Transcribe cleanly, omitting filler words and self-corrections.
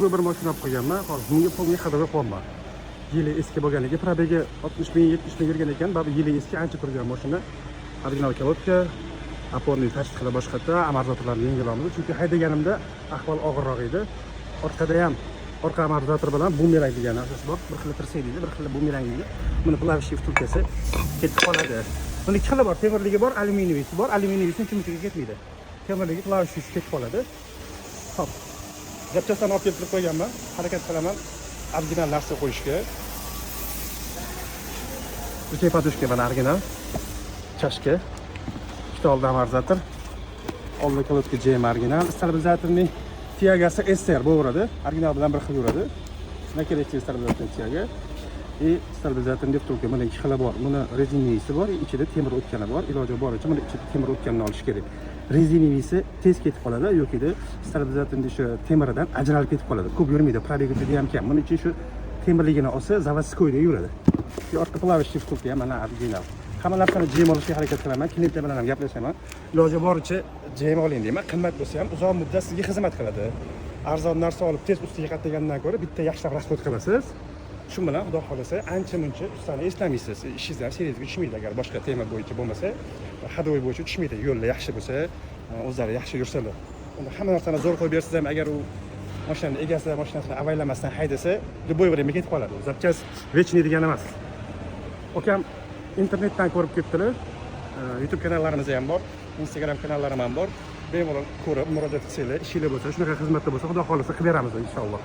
Bir mashina olib qo'yganman. Hozir bunga полный ходовой qilyapman. Yili eski bo'lganligi, пробег i 60 ming, 70 ming yurgan ekan, baribir yili eski, ancha turgan mashina. Original колодка, опорный tashqi boshqatda amortizatorlarni yengilamiz, chunki haydaganimda ahvol og'irroq edi. Orqada ham orqa amortizator bilan bumerang degan narsasi bor. Bir xil tirsak deydi, bir xil bumerang deydi. Buni плавающий втулка si ketib qoladi. Buni ikki xili bor, temirligi bor, alyuminiysi bor. Alyuminiysi uncha ketmaydi. Temirligi плавающий ketib qoladi. Xo'p. Запчасть larni olib keltirib qo'yganman. Harakat qilaman original narsa qo'yishga. Ручной подушка mana original. Чашка. Ikkita oldi amortizator. Oldi колодка JM original. Стабилизаторный тяга si SR bo'laveradi. Original bilan bir xil yuradi. Наконечник стабилизаторный тяга. И стабилизаторный втулка mana ikki xili bor. Buni резиновый si bor, ichida temir o'tgani bor. Iloji boricha buni ichida temir o'tganini olish kerak. Резиновый si tez ketib qoladi yoki стабилизаторный o'sha temiridan ajralib ketib qoladi. Ko'p yurmaydi, пробег i juda ham kam. Buning uchun shu temirligini olsa, заводской da yuradi. Shu orqa плавающий втулка ham mana original. Hamma narsani JM olishga harakat qilaman, klientlar bilan ham gaplashaman. Iloji boricha JM oling deyman. Qimmat bo'lsa ham uzoq muddat sizga xizmat qiladi. Arzon narsa olib tez ustiga qatlagandan ko'ra bitta yaxshilab расход qilasiz. Shu bilan, xudo xohlasa, ancha muncha ustani eslamaysiz. Ishingiz ham seriyaga tushmaydi, agar boshqa tema bo'yicha bo'lmasa, ходовой bo'yicha tushmaydi. Yo'lda yaxshi bo'lsa, o'zlari yaxshi yursalar. Unda hamma narsani zo'r qo'yib bersangiz ham, agar u mashinani egasi mashinasini avaylamasdan haydasa, любой время ketib qoladi. Запчасть вечный degani emas. Ukam internetdan ko'rib ketdilar. YouTube kanallarimiz ham bor, Instagram kanallarim ham bor. Bemalol ko'rib murojaat qilsanglar, ishinglar bo'lsa, shunaqa xizmatda bo'lsa, xudo xohlasa qilib beramiz inshaalloh.